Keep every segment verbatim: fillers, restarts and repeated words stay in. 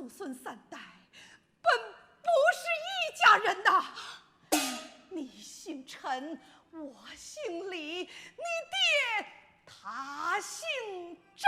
孙三代本不是一家人呐。你姓陈，我姓李，你爹他姓张。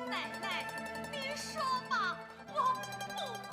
奶奶，您说吧，我不哭。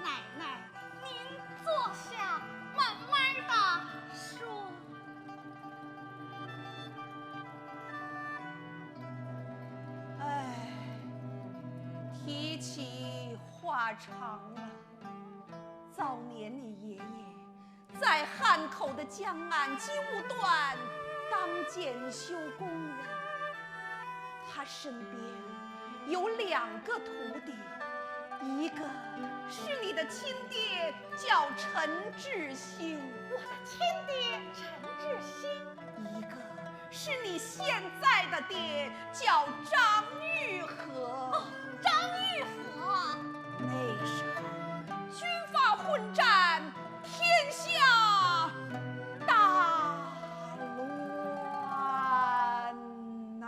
奶奶，您坐下，慢慢的说。哎，提起话长了。早年你爷爷 在汉口的江岸金屋段当检修工人，他身边有两个徒弟，一个是你的亲爹，叫陈志兴。我的亲爹陈志兴。一个是你现在的爹，叫张玉和。哦，张玉和。那时候军阀混战，天下大乱呐。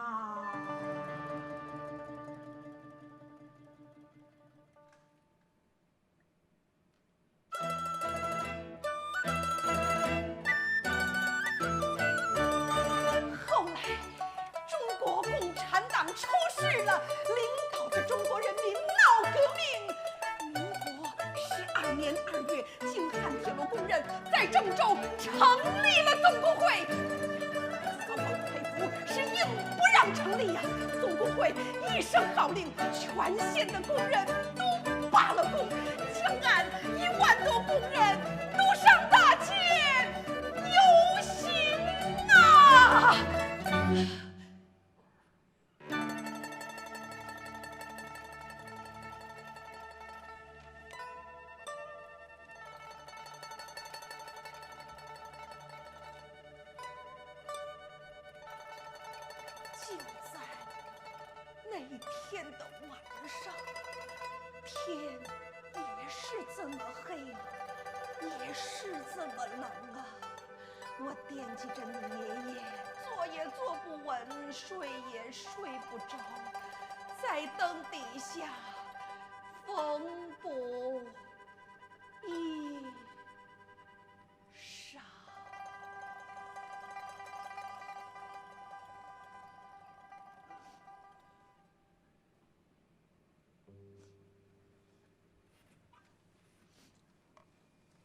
郑州成立了总工会。小王太傅是硬不让成立呀，总工会一声号令，全县的工人都罢了工，江岸一万多工人都上大街游行啊！就在那一天的晚上，天也是这么黑，也是这么冷啊。我惦记着你爷爷，坐也坐不稳，睡也睡不着，在灯底下缝补衣裳。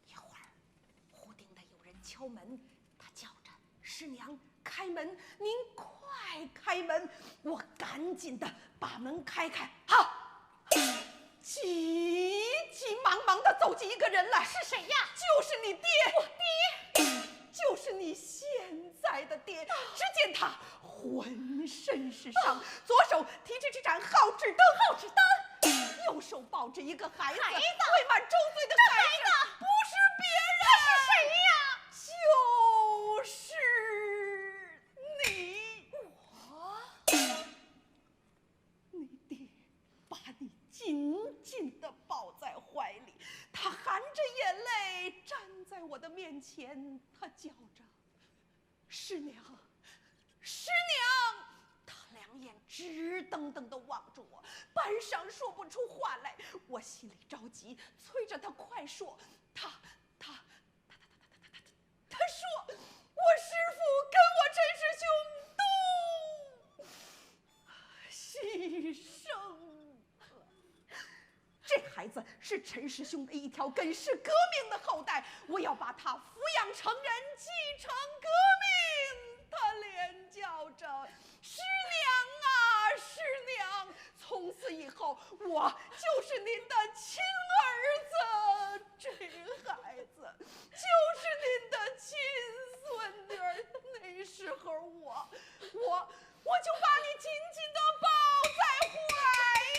一会儿，忽听得有人敲门，他叫着：“师娘，开门，您快开门！”我赶紧的把门开开，哈，急急忙忙的走进一个人来。“是谁呀？”“就是你爹。”“我爹？”“就是你现在的爹。”只见他浑身是伤，左手提着这盏号纸灯，号纸灯，右手抱着一个孩子，孩子，未满周岁的孩子。这孩子不是别人，他是谁呀？就是你。我？你爹把你紧紧的抱在怀里，他含着眼泪站在我的面前，他叫着：“师娘，师娘！”他两眼直瞪瞪的望着我，半晌说不出话来。我心里着急，催着他快说。他，他，他，他，他，他，他，他说：“我师父跟我陈师兄都牺牲了。”这孩子是陈师兄的一条根，是革命的后代，我要把他抚养成人，继承革命。他连叫着：“师娘啊，师娘！”从此以后，我就是您的亲儿子，这孩子就是您的亲孙女儿。那时候我，我 我就把你紧紧地抱在怀里。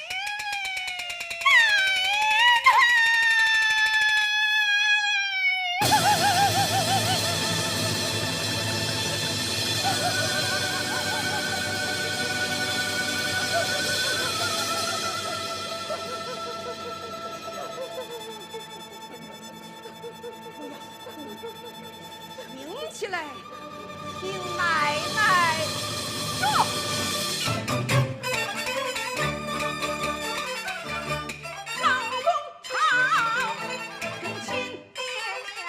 不要哭，挺起来，听奶奶说。老公朝，跟亲爹娘。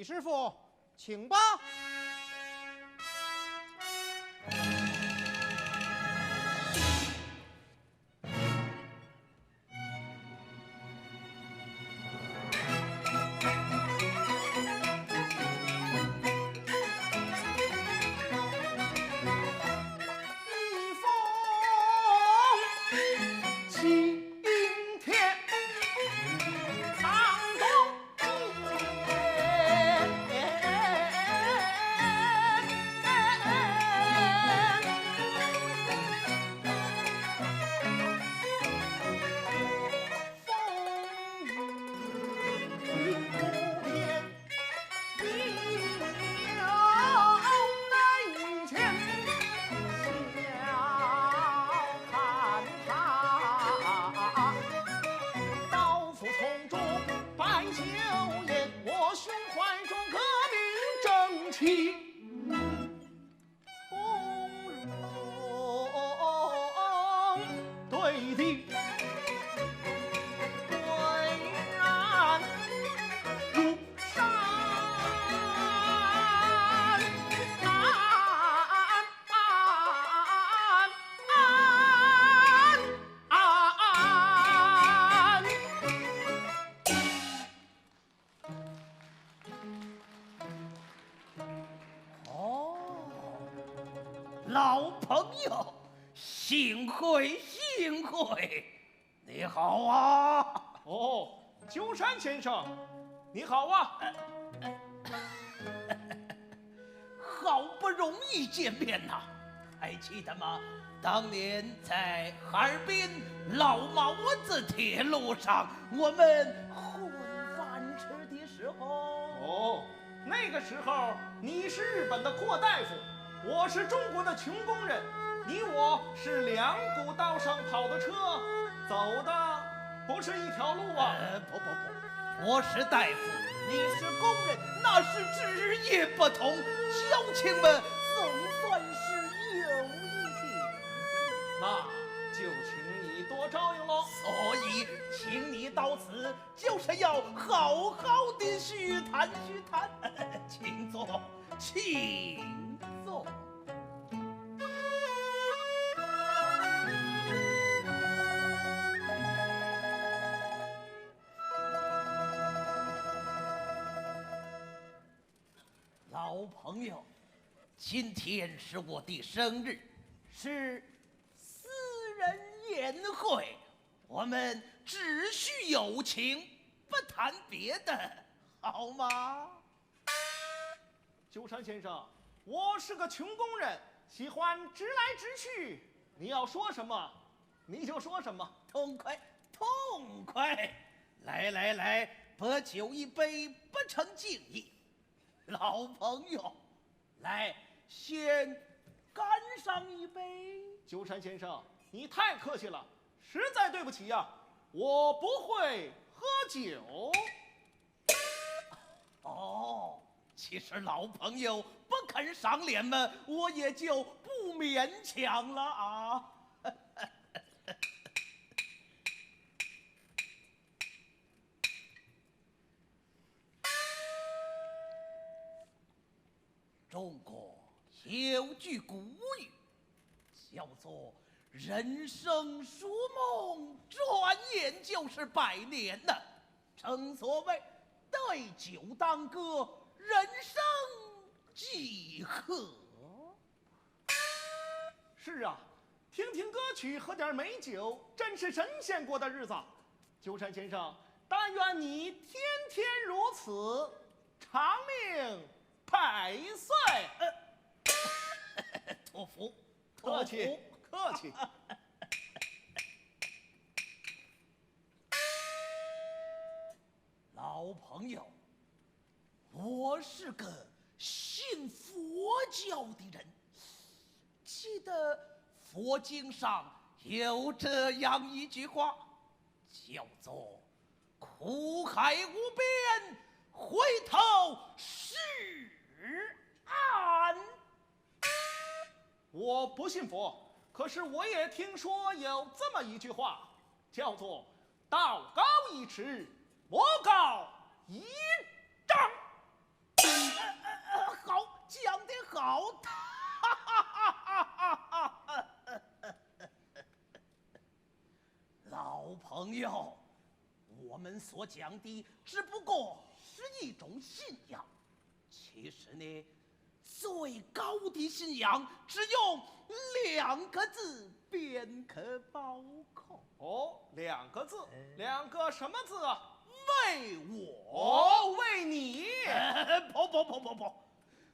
李师傅，请吧。哦，老朋友，幸会，幸会。你好啊。哦，鸠山先生，你好啊。好不容易见面呐，还记得吗？当年在哈尔滨老毛子铁路上，我们混饭吃的时候。哦，那个时候你是日本的阔大夫，我是中国的穷工人，你我是两股道上跑的车，走的不是一条路啊。呃，不不不，我是大夫，你是工人，那是职业不同，交情嘛，总算是有一点。那就请你多照应喽。所以，请你到此，就是要好好地叙谈叙谈。请坐，请坐。老朋友，今天是我的生日，是私人宴会，我们只叙友情，不谈别的，好吗？鸠山先生，我是个穷工人，喜欢直来直去，你要说什么，你就说什么。痛快，痛快！来来来，把酒一杯，不成敬意。老朋友，来，先干上一杯。鸠山先生，你太客气了，实在对不起呀，我不会喝酒。哦，其实老朋友不肯赏脸嘛，我也就不勉强了啊。中国有句古语，叫做“人生如梦，转眼就是百年”呐。正所谓对酒当歌，人生几何？是啊，听听歌曲，喝点美酒，真是神仙过的日子。鸠山先生，但愿你天天如此，长命百岁。呃，托福，托福。客气，客气。老朋友，我是个信佛教的人，记得佛经上有这样一句话，叫做“苦海无边，回头是岸”。我不信佛，可是我也听说有这么一句话，叫做“道高一尺，魔高一丈”。老朋友，我们所讲的只不过是一种信仰，其实呢，最高的信仰只用两个字便可包括。哦，两个字，哎。两个什么字啊？为我。哦，为你。不不不不不，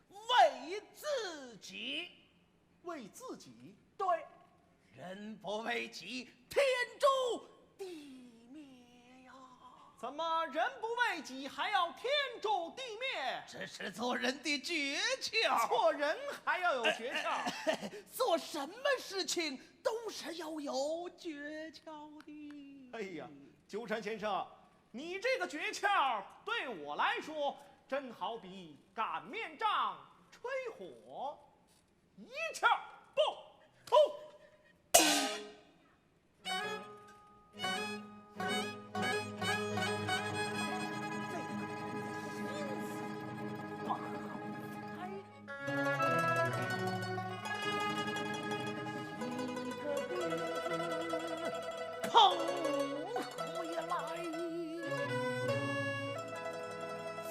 为自己。为自己？对，人不为己，天诛地灭呀。怎么人不为己还要天诛地灭？这是做人的诀窍。做人还要有诀窍？做什么事情都是要有诀窍的。哎呀，纠缠先生，你这个诀窍对我来说，真好比擀面杖、吹火，一窍不通。捧回来，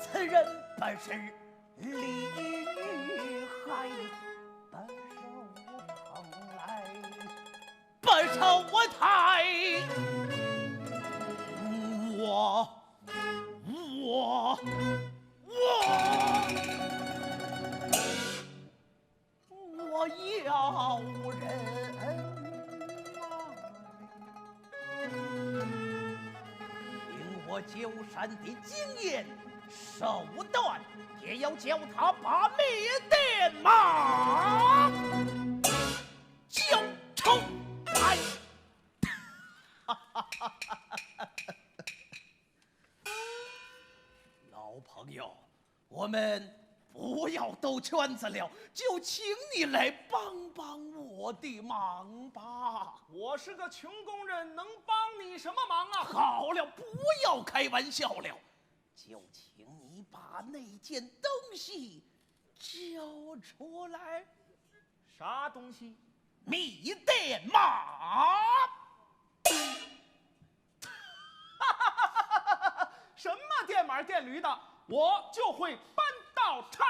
此人本是李玉海，不受捧来。 不受抬。我，我，我，我要人啊！凭我九山的经验手段，也要叫他把米店马 交出来。老朋友，我们不要兜圈子了，就请你来帮帮我的忙吧。我是个穷工人，能帮你什么忙啊？好了，不要开玩笑了，就请你把那件东西交出来。 啥东西？米店马。什么电马电驴的，我就会搬道叉。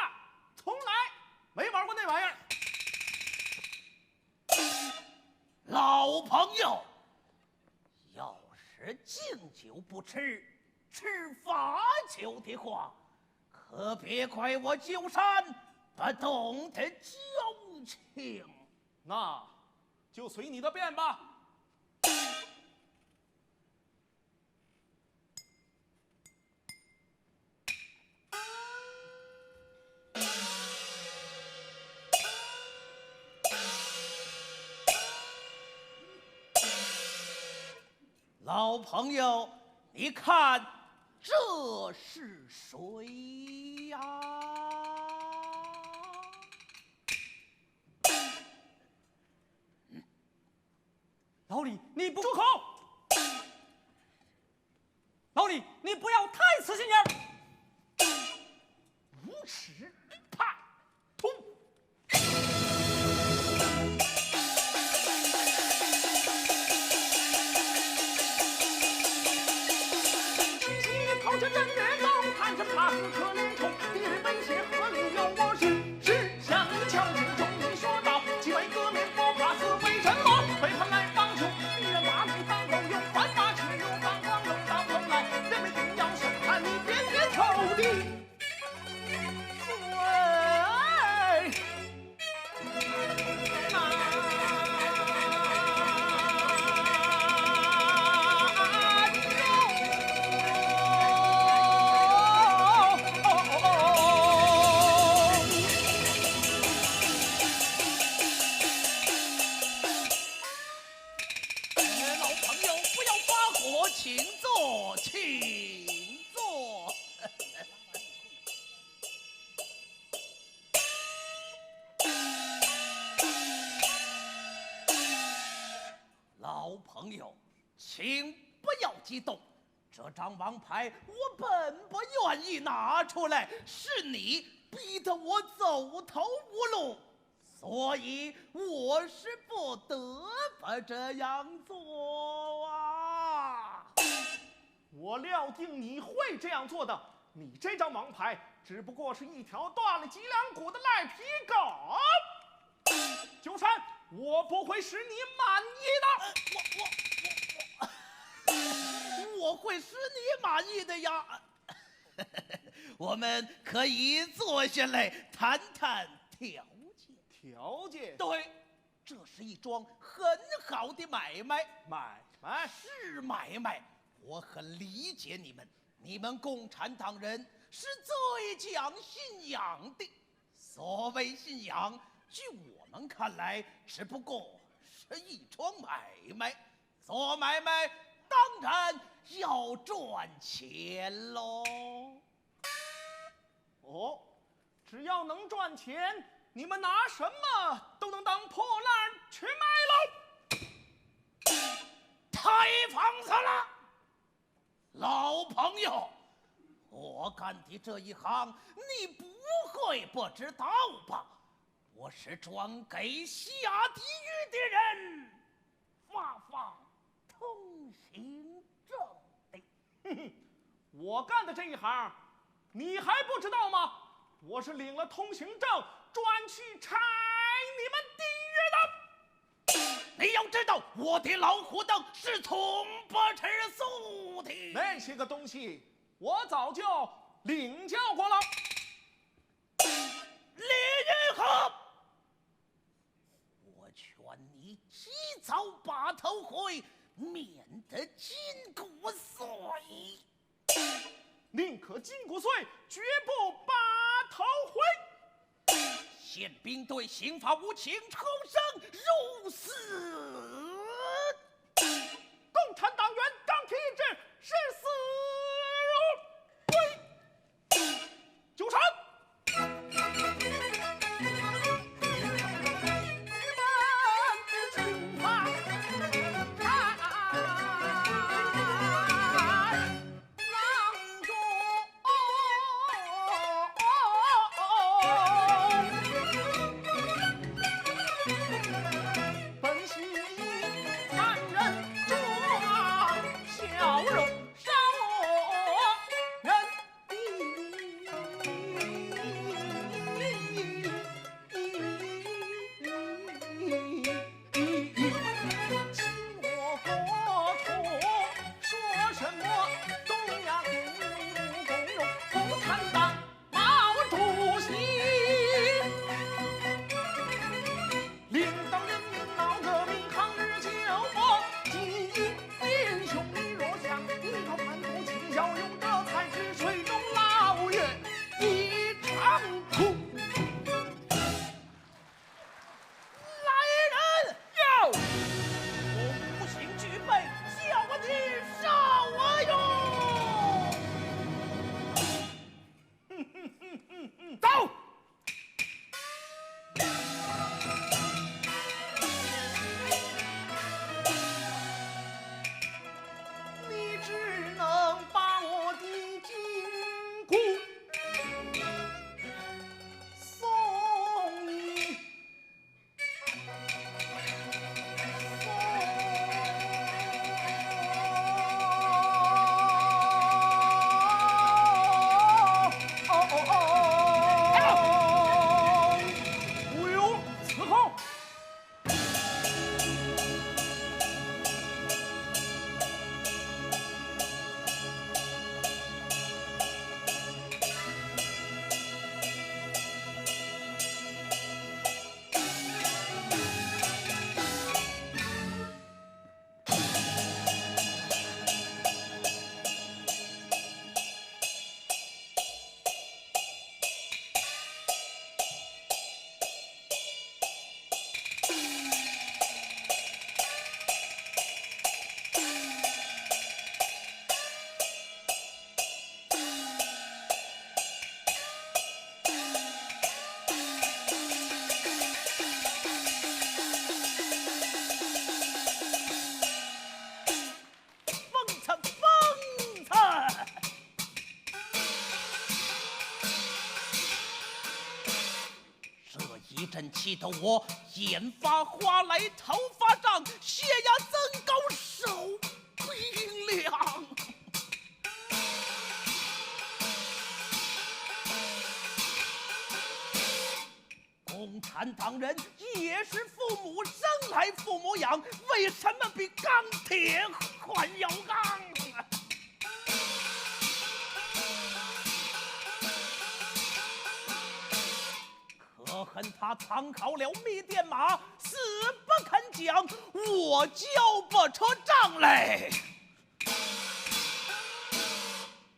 从来没玩过那玩意儿。老朋友，要是敬酒不吃，吃罚酒的话，可别怪我九山不懂得交情。那就随你的便吧。 老朋友，你看这是谁呀？老李，你不，住口！老李，你不要太死心眼儿！无耻！ 哎，老朋友，不要发火，请坐，请坐。 老朋友，请不要激动，这张王牌我本不愿意拿出来，是你逼得我走投无路，所以我是不得不这样做啊。我料定你会这样做的，你这张王牌只不过是一条断了脊梁骨的赖皮狗。九山，我不会使你满意的。我我我我，我会使你满意的呀。我们可以坐下来谈谈条件。条件？对，这是一桩很好的买卖。买卖？是买卖，我很理解你们。你们共产党人是最讲信仰的。所谓信仰，据我们看来，只不过是一桩买卖。做买卖当然要赚钱喽。哦，只要能赚钱，你们拿什么都能当破烂去卖喽。太放肆了，老朋友，我干的这一行，你不会不知道吧？我是专给下地狱的人发放通行证的。我干的这一行，你还不知道吗？我是领了通行证，专去拆你们地狱的。你要知道，我的老虎凳是从不吃素的。那些个东西，我早就领教过了。李云和，我劝你及早拔头回，免得筋骨碎。宁可筋骨碎，绝不拔头回。宪兵队刑罚无情，畜生如死。共产党员钢铁意志，视死如归。九山。真气得我眼发花来，头发胀，血压增高，手冰凉。共产党人也是父母生来父母养，为什么比钢铁还要硬？可恨他参考了密电码，死不肯讲，我交不出账来。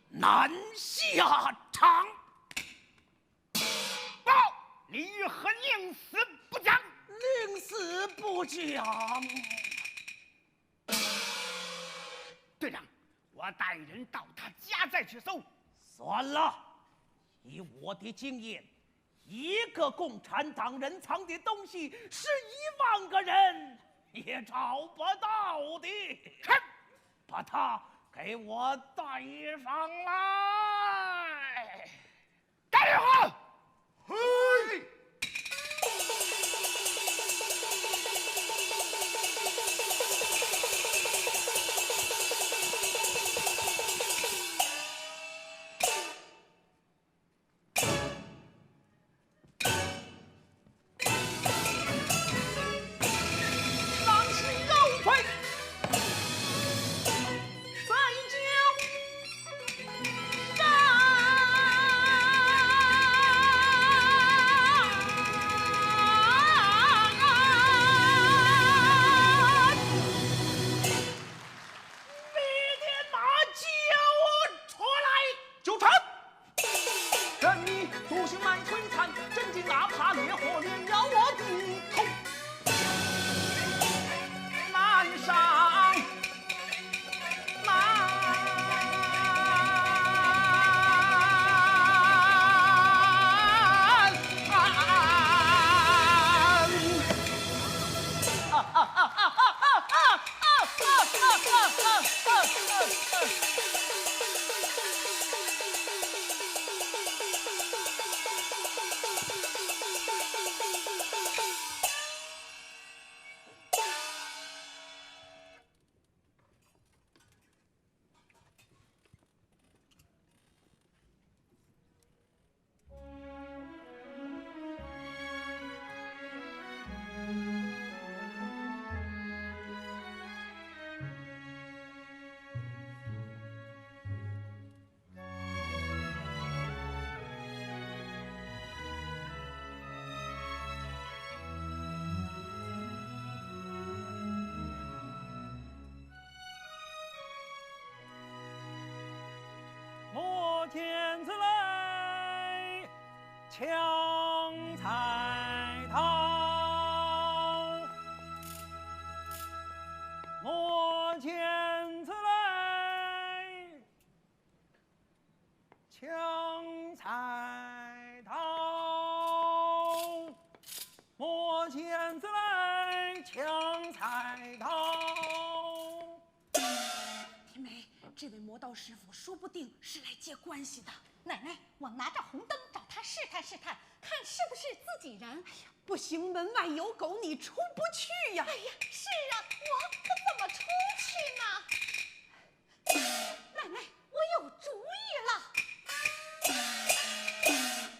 难下场。报，李玉和宁死不讲。宁死不讲。队长，我带人到他家再去搜。算了，以我的经验，一个共产党人藏的东西是一万个人也找不到的。哼，把他给我带上来。带上！嘿！密电码交出来！就这！人你独行难摧残，真金哪怕烈火炼了我的头。难上难。我见此来，抢菜刀。我见此来， 抢菜刀，我见此来抢菜刀。田梅，这位磨刀师傅说不定是来借关系的。奶奶，我拿着红灯找他试探试探，看是不是自己人。哎呀，不行，门外有狗，你出不去呀。哎呀，是啊，我可怎么出去呢？ 奶奶，我有主意了。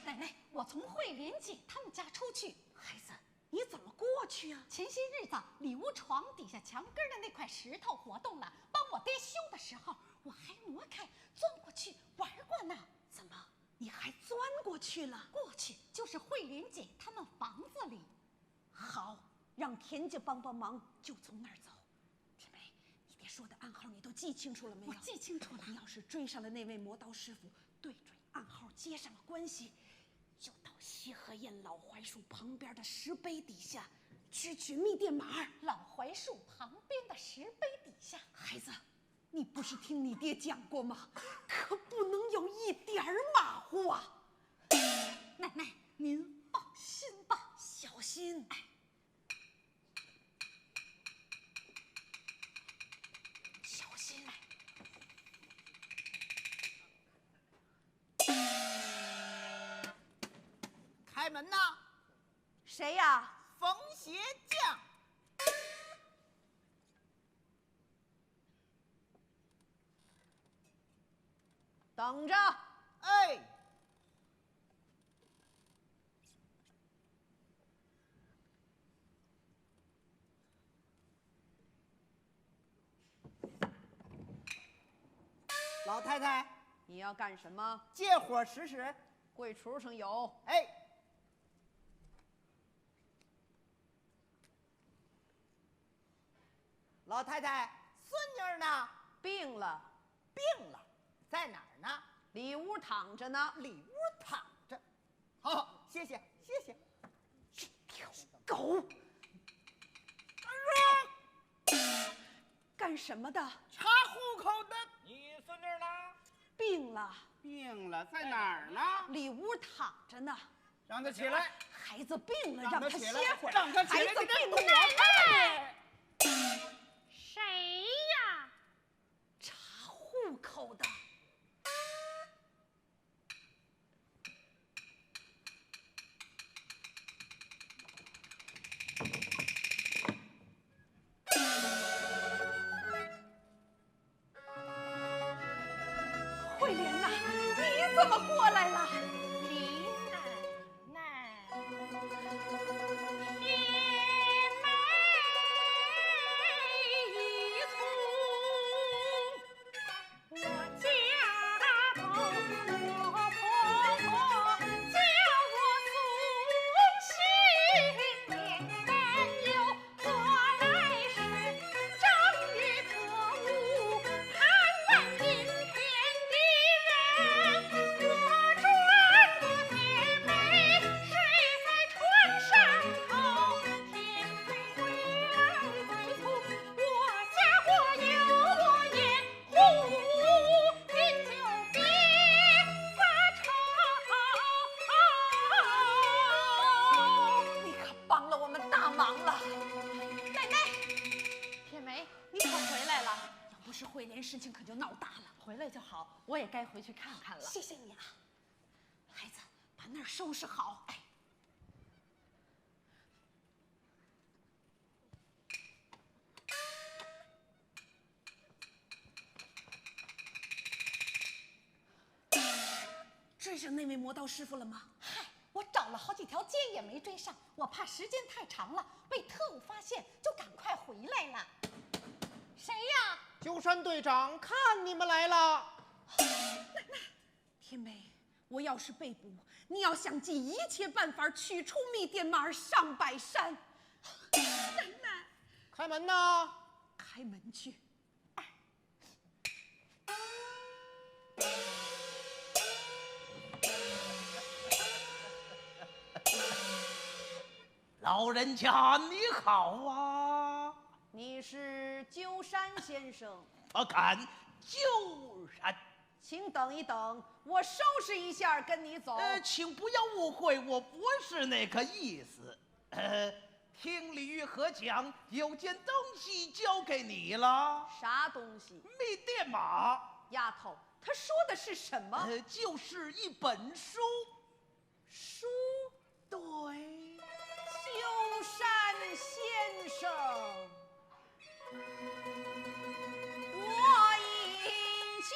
奶奶，我从慧莲姐他们家出去。孩子，你怎么过去啊？前些日子里屋床底下墙根儿的那块石头活动了，帮我爹修的时候，我还挪开钻过去玩儿过呢。怎么，你还钻过去了？过去就是慧莲姐他们房子里。好，让田家帮帮忙，就从那儿走。 田梅，你爹说的暗号你都记清楚了没有？我记清楚了。你要是追上了那位磨刀师傅，对准暗号接上了关系，就到西河堰老槐树旁边的石碑底下去取密电码儿。老槐树旁边的石碑底下。孩子，你不是听你爹讲过吗？可不能有一点儿马虎啊！奶奶，您放心吧。小心。哎， 小心！开门呐！谁呀？冯鞋匠。等着。哎。 老太太，你要干什么？借火使使。柜橱上有。哎。老太太，孙女儿呢？病了。病了，在哪儿呢？里屋躺着呢。里屋躺着。 好，谢谢，谢谢。这条狗！干什么的？查户口的。你孙女呢？病了。病了，在哪儿呢？里屋躺着呢。让她起来。孩子病了，让她起来，让她歇会儿。让她起来，孩子病了，你给我躲开！谁呀？查户口的。 慧莲呐，你怎么过来了？林奶奶。你可帮了我们大忙了。奶奶，天梅，你可回来了。要不是慧莲，事情可就闹大了。回来就好，我也该回去看看了。谢谢你啊。孩子，把那儿收拾好。哎。 追上那位磨刀师傅了吗？嗨，我找了好几条街也没追上，我怕时间太长了，被特务发现，就赶快回来了。谁呀？鸠山队长，看你们来了。天梅，我要是被捕，你要想尽一切办法取出密电码上百山。奶奶，开门呐！开门去。 老人家你好啊！你是鸠山先生？不敢，鸠山。请等一等，我收拾一下跟你走。呃，请不要误会，我不是那个意思。呃，听李玉和讲，有件东西交给你了。啥东西？密电码。丫头，他说的是什么？呃，就是一本书。 书？对。鸠山先生，我饮江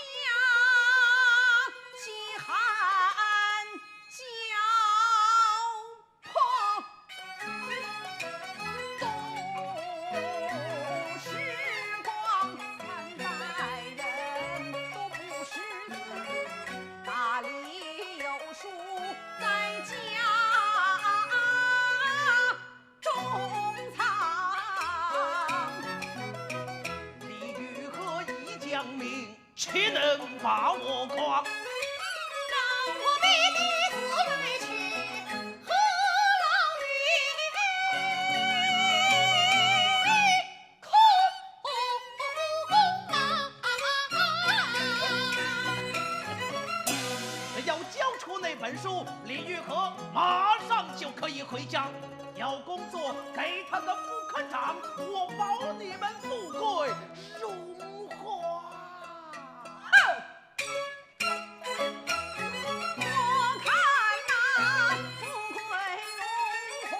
gian酒。 李玉和一将命，岂能把我诓？只要交出那本书，李玉和马上就可以回家。要工作，给他个副科长，我保你们富贵荣华。哼！我看那富贵荣华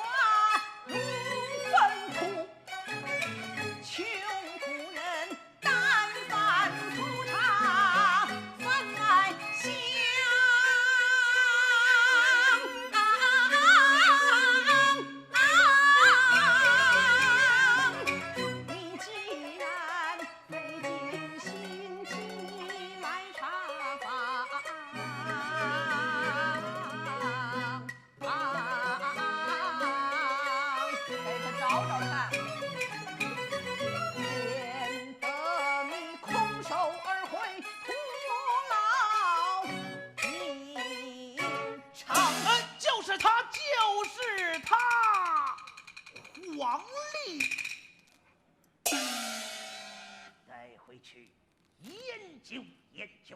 念旧。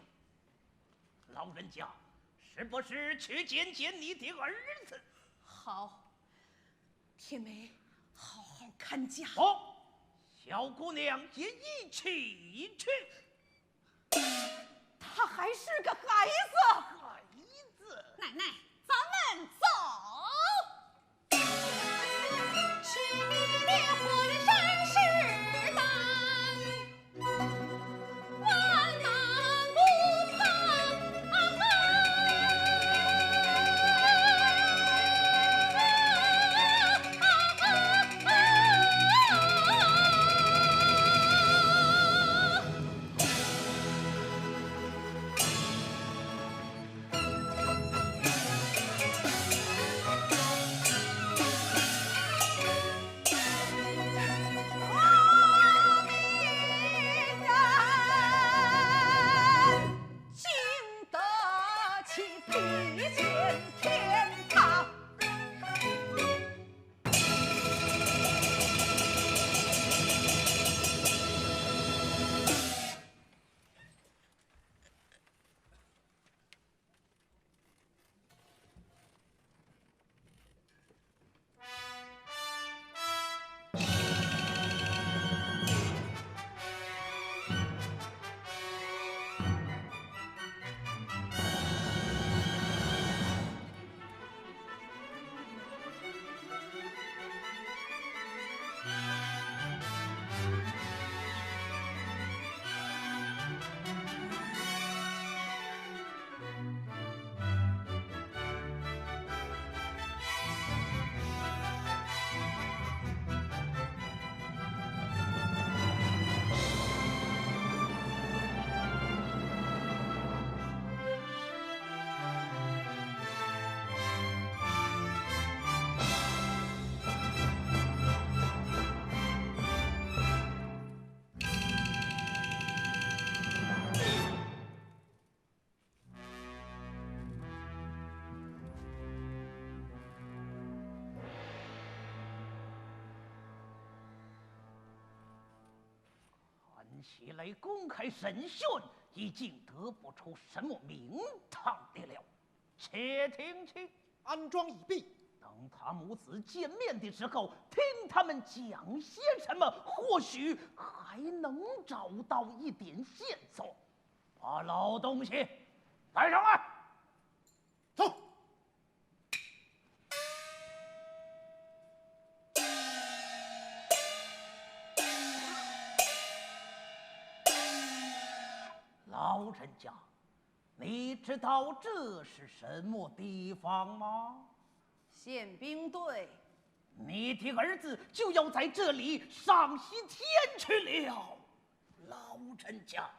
老人家，是不是去见见你的儿子？好，天美，好好看家。不，小姑娘也一起去。他还是个孩子。孩子。奶奶，咱们走。 看起来公开审讯已经得不出什么名堂的了。且听清。安装已毕。等他母子见面的时候，听他们讲些什么，或许还能找到一点线索。把老东西带上来。走。 老人家，你知道这是什么地方吗？宪兵队。你的儿子就要在这里上西天去了。老人家，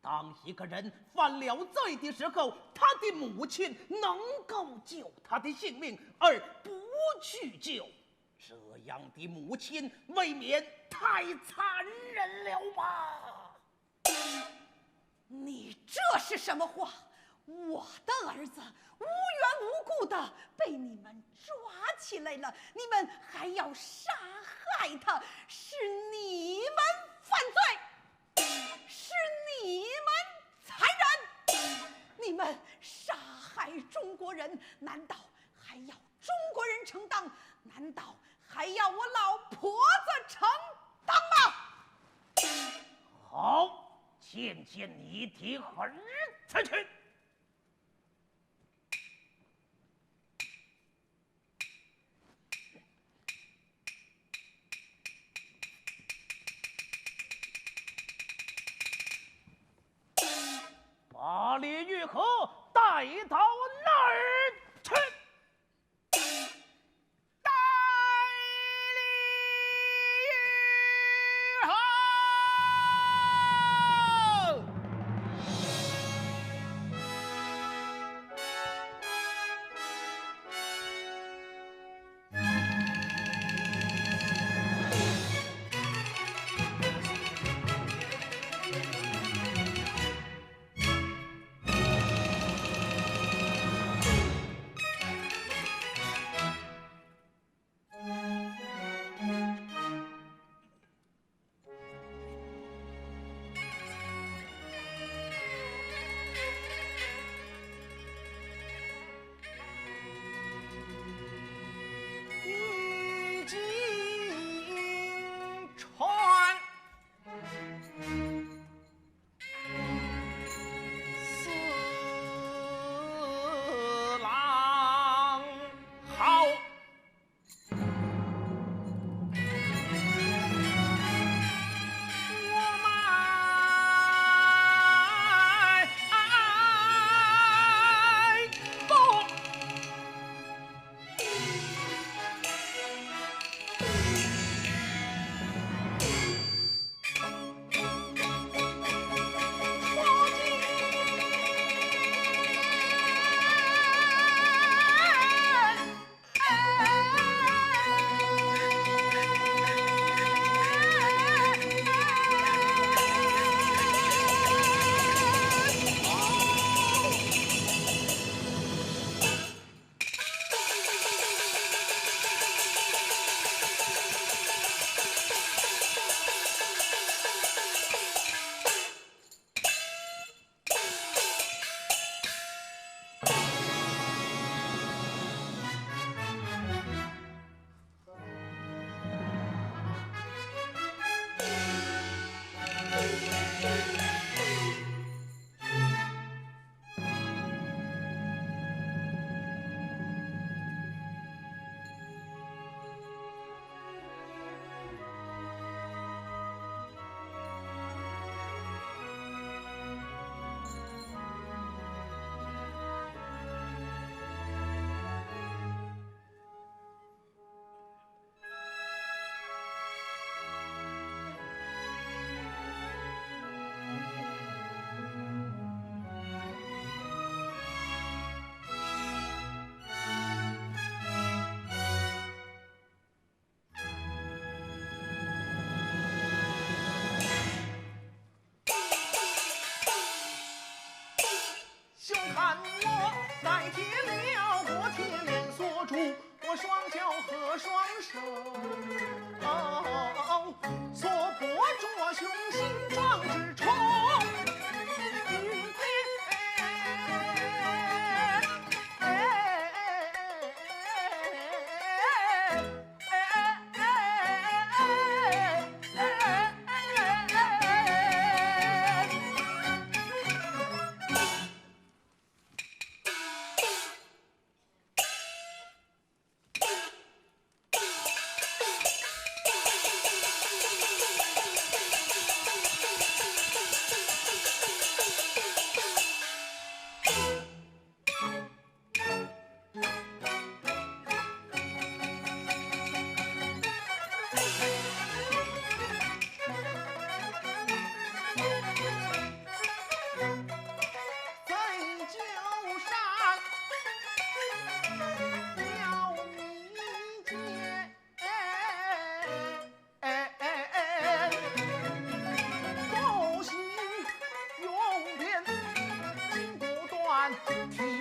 当一个人犯了罪的时候，他的母亲能够救他的性命，而不去救，这样的母亲未免太残忍了吧？ 你这是什么话？我的儿子无缘无故的被你们抓起来了，你们还要杀害他，是你们犯罪，是你们残忍，你们杀害中国人，难道还要中国人承担？难道还要我老婆子承担吗？好，见见你的儿子去。 把李玉和带到那儿去。带李玉和。 带休看我带铁镣过铁链锁住，我双脚和双手，哦，锁不住雄心壮志冲天。